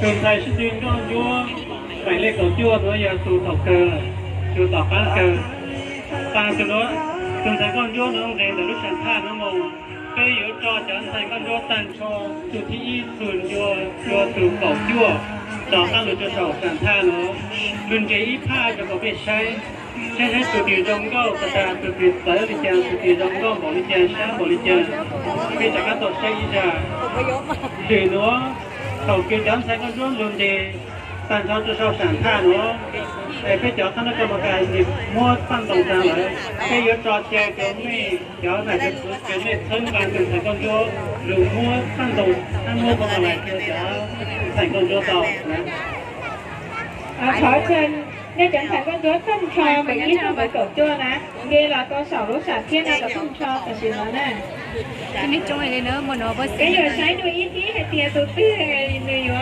Tus ntxhais sib tw nkauj ntsuab feem le kaum cuaj nuav yog tus thaum kawg, tus tom qaab kawg. Taag tus nuav, tus ntxhais nkauj ntsuab nuav nqes ntawm lub saam phaj nuav moog. Peb yuav tso cov ntxhais nkauj ntsuab taag nrho, tus thib ib txug ncua, ncua tus kaum cuaj, rov qaab lug rua saum saam phaj nuav, lug nres ib phaj rua kom peb saib, saib saib tus twg zoo nkauj tas tas, tus twg txawv li cas, tus twg zoo nkauj npaum li cas, sab npaum li cas, peb rov qaab tau saib ib zag. Lwm nuav, thaum kws cov ntxhais nkauj ntsuab lug nres taag nrho rua saum saam phaj nuav, es peb cov qhab nab koj mos kas muab paj ntaus taag lawm, peb yuav tso ca rua mej cov nam cov txwv kws mej txhawb nqa tus ntxhais nkauj ntsuab lug muab paj ntaus hab muab paj ntaus lais rua cov ntxhais nkauj ntsuab tau. Thov ntseeg nej cov ntxhais nkauj ntsuab taag nrho nqe ib txug nqe kaum cuaj na, nce los rua saum lub saam phaj no rov taag nrho tam sim no na. Peb yuav saib dua ib peb hais tias tus twg nws yuav